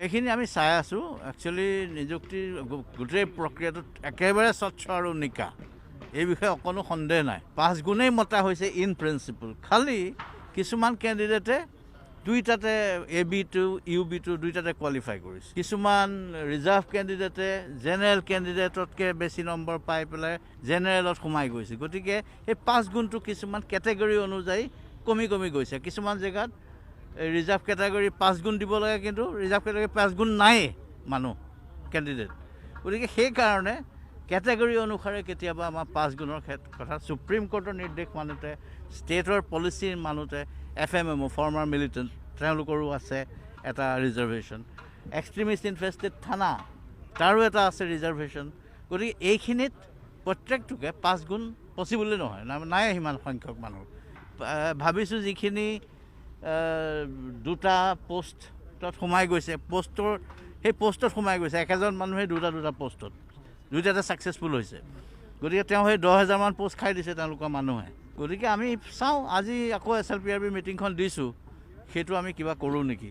এইখিনি আমি চাই আছোঁ। একচুৱেলি নিযুক্তিৰ গোটেই প্ৰক্ৰিয়াটোত একেবাৰে স্বচ্ছ আৰু নিকা, এই বিষয়ে অকণো সন্দেহ নাই। 5 গুণেই মতা হৈছে ইন প্ৰিন্সিপল। খালি কিছুমান কেণ্ডিডেটে দুইটাতে A B two, U B two দুইটাতে কোৱালিফাই কৰিছে। কিছুমান ৰিজাৰ্ভ কেণ্ডিডেটে জেনেৰেল কেণ্ডিডেটতকৈ বেছি নম্বৰ পাই পেলাই জেনেৰেলত সোমাই গৈছে। গতিকে সেই 5 গুণটো কিছুমান কেটেগৰী অনুযায়ী কমি কমি গৈছে। কিছুমান জেগাত ৰিজাৰ্ভ কেটেগৰী 5 গুণ দিব লাগে, কিন্তু ৰিজাৰ্ভ কেটেগৰী 5 গুণ নায়েই মানুহ কেণ্ডিডেট। গতিকে সেইকাৰণে কেটেগৰী অনুসাৰে কেতিয়াবা আমাৰ 5 গুণৰ কথা ছুপ্ৰিম কোৰ্টৰ নিৰ্দেশ মানোতে, ষ্টেটৰ policy মানোতে, F M M O former militant তেওঁলোকৰো আছে এটা ৰিজাৰ্ভেশ্যন, এক্সট্ৰিমিষ্ট ইনফেষ্টেড থানা তাৰো এটা আছে ৰিজাৰ্ভেশ্যন। গতিকে এইখিনিত প্ৰত্যেকটোকে 5 গুণ পচিবলেই নহয়, নাই সিমান সংখ্যক মানুহ। ভাবিছোঁ যিখিনি দুটা পষ্টত সোমাই গৈছে, সেই পষ্টত সোমাই গৈছে একেজন মানুহে দুটা দুটা পষ্টত, দুইটাতে ছাকচেছফুল হৈছে। গতিকে তেওঁ সেই 10,000মান পষ্ট খাই দিছে তেওঁলোকৰ মানুহে। গতিকে আমি চাওঁ, আজি আকৌ S L P R B মিটিংখন দিছোঁ, সেইটো আমি কিবা কৰোঁ নেকি।